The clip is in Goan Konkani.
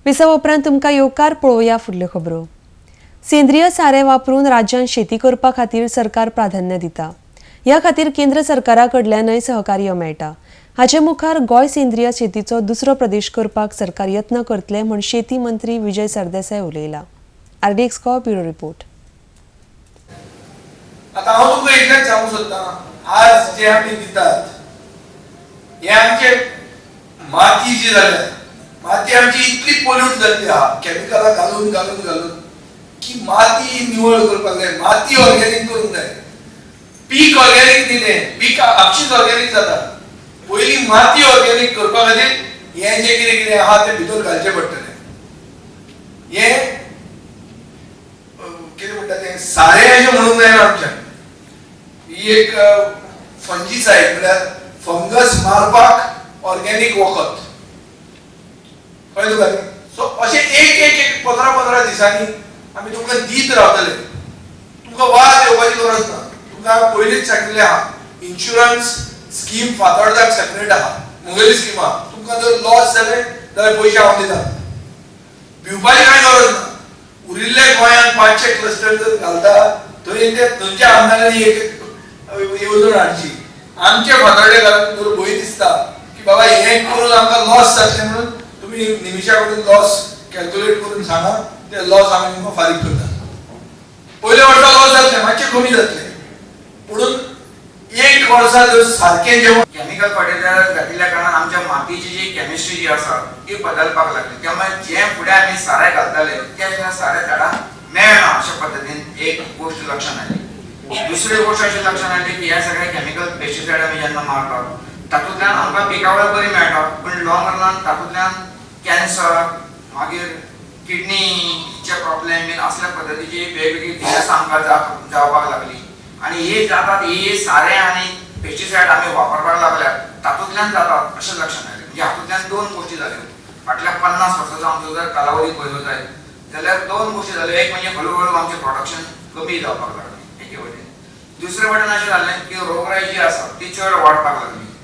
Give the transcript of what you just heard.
विसव उपरांत तुमकां येवकार. पळोवया फुडल्यो खबरो. सेंद्रीय सारें वापरून राज्यांत शेती करपा खातीर सरकार प्राधान्य दिता. ह्या खातीर केंद्र सरकारा कडल्यानय सहकार्य मेळटा. हाचे मुखार गोंय सेंद्रीय शेतीचो दुसरो प्रदेश करपाक सरकार यत्न करतले म्हूण शेती मंत्री विजय सरदेसाय उलयला. RDX Goa, bureau report. आता हांव तुमकां इतलेंच सांगूंक सोदतां, आज जे आमी दितात हे आमचे माती जी जाल्या, माती आमची इतली पोल्यूट जाल्ली आहा कॅमिकलां घालून घालून घालून की माती निवळ करपाक जाय, माती ऑर्गेनीक करूंक जाय. पीक ऑर्गेनीक दिलें, पीक आपशीच ऑर्गेनीक जाता. पयलीं माती ऑर्गेनीक करपा खातीर हें जें कितें कितें आहा तें भितर घालचें पडटलें. हें कितें म्हणटा तें, सारें अशें म्हणूंक जायना आमच्यान. ही एक फंजीसायड, म्हळ्यार फंगस मारपाक ऑर्गेनीक वखद, कळ्ळें तुका न्ही? सो अशें एक एक एक 15 15 दिसांनी आमी तुमकां दीत रावतले. तुमकां वाज येवपाची गरज ना. तुमकां हांवें पयलींच सांगिल्लें आहा, इन्शुरन्स स्कीम फातोर्डाक सेपरेट आहा, मुगेली स्कीम आहा. तुमकां जर लॉस जालें जाल्यार पयशे हांव दिता, भिवपाची कांय गरज ना. उरिल्ले गोंयांत 500 क्लस्टर जर घालता, थंय ते थंयच्या आमदारांनी एक एक येवजण हाडची. आमच्या फातर्डेकारांक जर भंय दिसता की बाबा हें करून आमकां लॉस जातलें म्हणून, तुमी निमिशा कडेन लॉस कॅल्क्युलेट करून सांगा. ते लॉस आमी तुमकां फारीक करता. पयल्या वर्सा लॉस जातले, मातशें कमी जातले, पुणून एक वर्सा जर सारकें जेवण केमिकल फर्टिलायझर घातिल्ल्या कारणान आमच्या मातीची जी केमिस्ट्री जी आसा ती बदलपाक लागली. त्यामुळे जे फुडें आमी सारें घालताले ते सारें झाडांक मेळना अशा पद्दतीन एक गोश्ट लक्षात आयली. दुसरी गोश्ट अशी लक्षात आयली की ह्या सगळ्या केमिकल पेस्टिसायड आमी जेन्ना मारतात, तातूंतल्यान आमकां पिकावळ बरी मेळटा, पूण लॉंग रनान तातूंतल्यान कॅन्सर, मागीर किडनीचे प्रॉब्लेम बीन असल्या पद्दतीची वेगवेगळी दुयेंसां आमकां जावपाक लागली. आनी ही जातात, ही सारें आनी पेस्टिसायड आमी वापरपाक लागल्यात तातूंतल्यान जातात अशें लक्षात आयलें. म्हणजे हातूंतल्यान दोन गोश्टी जाल्यो. फाटल्या 50 वर्साचो आमचो जर कालावधी पळयलो जायत जाल्यार दोन गोश्टी जाल्यो. एक म्हणजे हळू हळू आमचें प्रोडक्शन कमी जावपाक लागलें एके वटेन. दुसरे वटेन अशें जालें की रोगराय जी आसा ती चड वाडपाक लागली.